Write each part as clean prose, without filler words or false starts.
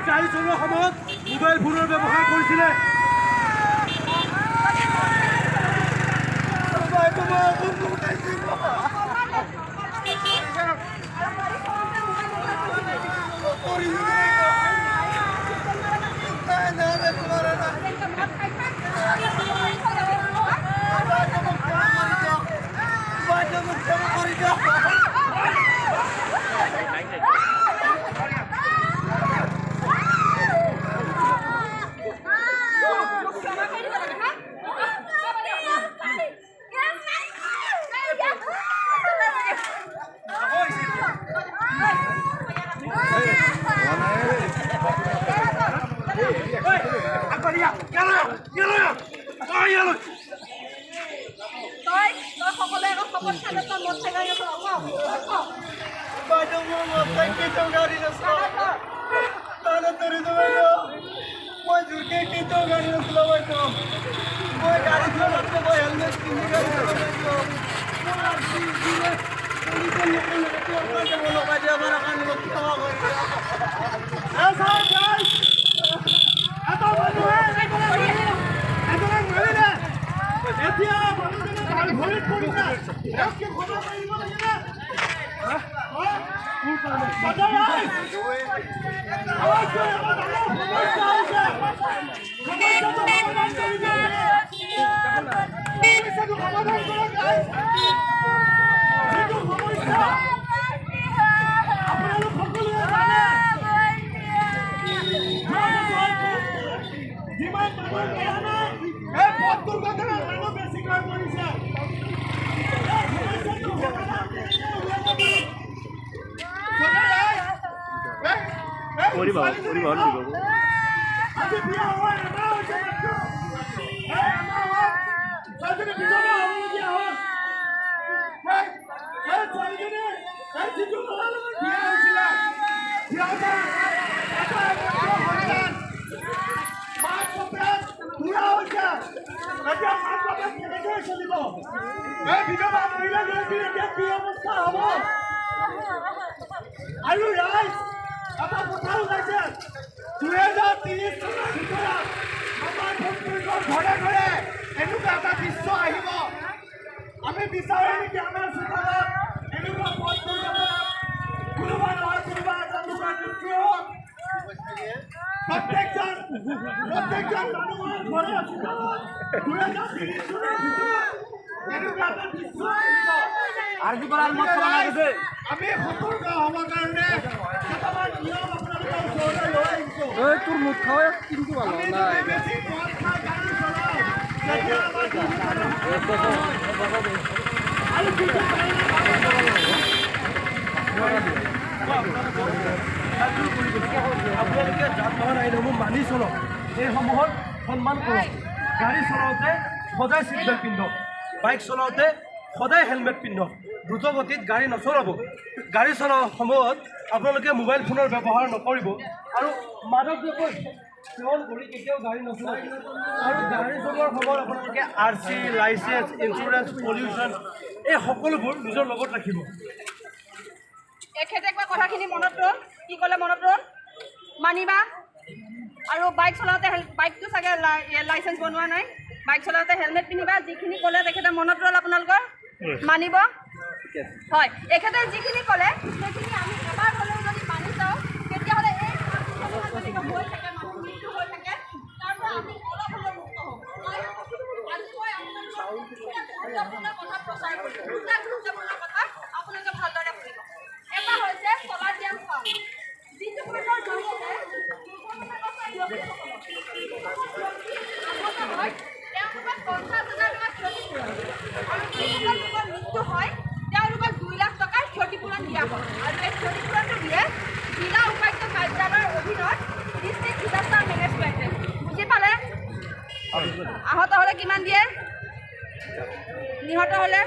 গাড়ী চলোৱাৰ সময়ত মোবাইল ফোনৰ ব্যৱহাৰ কৰিছিলে। আৰু ৰাইজ এটা কথা ওলাইছে, 2030 চনৰ ভিতৰত আমাৰ প্ৰত্যেকৰ ঘৰে ঘৰে এনেকুৱা এটা দৃশ্য আহিব। আমি বিচাৰোঁ নেকি আমাৰ চোতালত এনেকুৱা পথ দুৰ্ঘটনাত কোনোবা নহয় কোনোবা এজন লোকৰ মৃত্যু হওক? প্ৰত্যেকজন মানুহৰ ঘৰে চোতালত 2030 চনৰ ভিতৰত এনেকুৱা এটা দৃশ্য আহিব। আমি সতৰ্ক হ'বৰ কাৰণে কেইটামান নিয়ম আপোনালোকৰ ওচৰলৈ লৈ আহিছোঁ। আমি যদি বেছি মদ খাই গাড়ী চলাওঁ তেতিয়া আমাৰ দুৰ্ঘটনা আৰু আপোনালোকে যান বাহন আইনসমূহ মানি চলক, এইসমূহৰ সন্মান কৰক। গাড়ী চলাওঁতে সদায় চিট বেল্ট পিন্ধক, বাইক চলাওঁতে সদায় হেলমেট পিন্ধক, দ্ৰুতগতিত গাড়ী নচলাব, গাড়ী চলোৱাৰ সময়ত আপোনালোকে মোবাইল ফোনৰ ব্যৱহাৰ নকৰিব আৰু মাদক দ্ৰব্য সেৱন কৰি কেতিয়াও গাড়ী নচলাব। আৰু গাড়ী চলোৱাৰ সময়ত আপোনালোকে RC, licence, insurance, pollution এই সকলোবোৰ নিজৰ লগত ৰাখিব। এখেতে কোৱা কথাখিনি মনত ৰ'ল, কি ক'লে মনত ৰ'ল, মানিবা। আৰু বাইক চলাওঁতে বাইকটো চাগে লাইচেঞ্চ বনোৱা নাই, বাইক চলাওঁতে হেলমেট পিন্ধিবা। যিখিনি ক'লে তেখেতে মনত ৰ'ল আপোনালোকৰ, মানিব। হয়, এখেতে যিখিনি ক'লে সেইখিনি আমি এবাৰ হ'লেও যদি মানি যাওঁ তেতিয়াহ'লে এই হৈ থাকে, মানুহ মৃত্যু হৈ থাকে, তাৰ পৰা আমি অলপ হ'লেও মুক্ত হ'ম। আজি মই আপোনালোকৰ গুৰুত্বপূৰ্ণ কথা প্ৰচাৰ কৰিছোঁ, দুটা গুৰুত্বপূৰ্ণ কথা আপোনালোকে ভালদৰে শুনিব। এটা হৈছে চলা জ্ঞান চাউণ্ড, যিটো ব্যক্তিসকলক, যিসকল ব্যক্তি আহত হয় তেওঁলোকক 50,000 টকা ক্ষতিপূৰণ আৰু যিসকল লোকৰ মৃত্যু হয় তেওঁলোকক 2 লাখ টকাৰ ক্ষতিপূৰণ দিয়া হয়। আৰু এই ক্ষতিপূৰণটো দিয়ে জিলা উপায়ুক্ত কাৰ্যালয়ৰ অধীনত ডিষ্ট্ৰিক্ট ডিজাষ্টাৰ মেনেজমেণ্টে। বুজি পালে? আহত হ'লে কিমান দিয়ে, নিহত হ'লে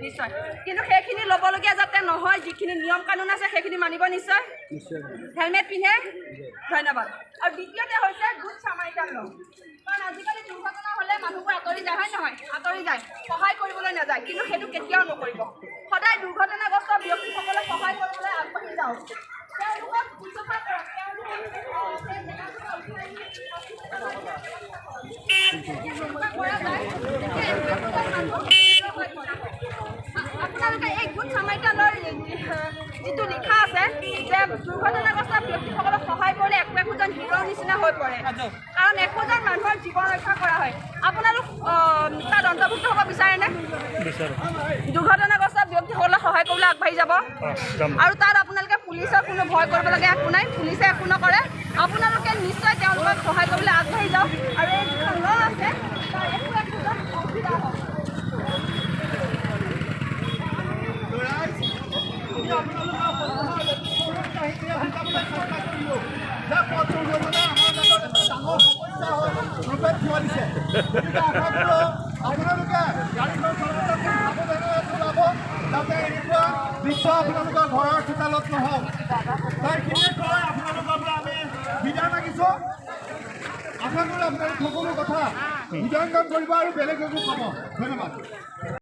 নিশ্চয়। কিন্তু সেইখিনি ল'বলগীয়া যাতে নহয়, যিখিনি নিয়ম কানুন আছে সেইখিনি মানিব নিশ্চয়। হেলমেট পিন্ধে। ধন্যবাদ। আৰু দ্বিতীয়তে হৈছে গুড চামাৰিটান ল। কাৰণ আজিকালি দুৰ্ঘটনা হ'লে মানুহবোৰ আঁতৰি যায়, হয় নহয়? আঁতৰি যায়, সহায় কৰিবলৈ নাযায়। কিন্তু সেইটো কেতিয়াও নকৰিব। সদায় দুৰ্ঘটনাগ্ৰস্ত ব্যক্তিসকলক সহায় কৰিবলৈ আগবাঢ়ি যাওক, তেওঁলোকক শুশ্ৰূষা কৰক, তেওঁলোকক সেই জেগাৰ পৰা উঠাই নি হস্পিটেলত এনেকুৱা কৰা যায়, তেতিয়া একো একোজন মানুহ হৈ পৰে। আপোনালোকে এই গুড চামাৰিটানৰ যিটো লিখা আছে যে দুৰ্ঘটনাগ্ৰস্ত ব্যক্তিসকলক সহায় কৰিলে একো একোজন হিৰ'ৰ নিচিনা হৈ পৰে, কাৰণ একোজন মানুহৰ জীৱন ৰক্ষা কৰা হয়। আপোনালোক তাত অন্তৰ্ভুক্ত হ'ব বিচাৰেনে? দুৰ্ঘটনাগ্ৰস্ত ব্যক্তিসকলক সহায় কৰিবলৈ আগবাঢ়ি যাব। আৰু তাত আপোনালোকে পুলিচৰ কোনো ভয় কৰিবলগীয়া একো নাই, পুলিচে একো নকৰে। আপোনালোকে নিশ্চয় তেওঁলোকক সহায় কৰিবলৈ আগবাঢ়ি যাওক। আৰু এই যিখন ল আছে তাৰ একো একোজন অংশীদাৰ হওক। ৰাইজ, আমি আপোনালোকৰ সন্মুখত এটি সৰু কাহিনীৰে বুজাবলৈ চেষ্টা কৰিলোঁ যে পথ দুৰ্ঘটনা আমাৰ মাজত এটা ডাঙৰ সমস্যা হৈ ৰূপে থিয় দিছে। গতিকে আশা কৰোঁ আপোনালোকে গাড়ীখন চলাওঁতে খুব সাৱধানেৰে চলাব, যাতে এনেকুৱা দৃশ্য আপোনালোকৰ ঘৰৰ চোতালত নহওক। তাইখিনিয়ে কৈ আপোনালোকৰ পৰা আমি বিদায় মাগিছোঁ। আশা কৰোঁ আপোনালোক সকলো কথা হৃদয়ংগম কৰিব আৰু বেলেগকো ক'ব। ধন্যবাদ।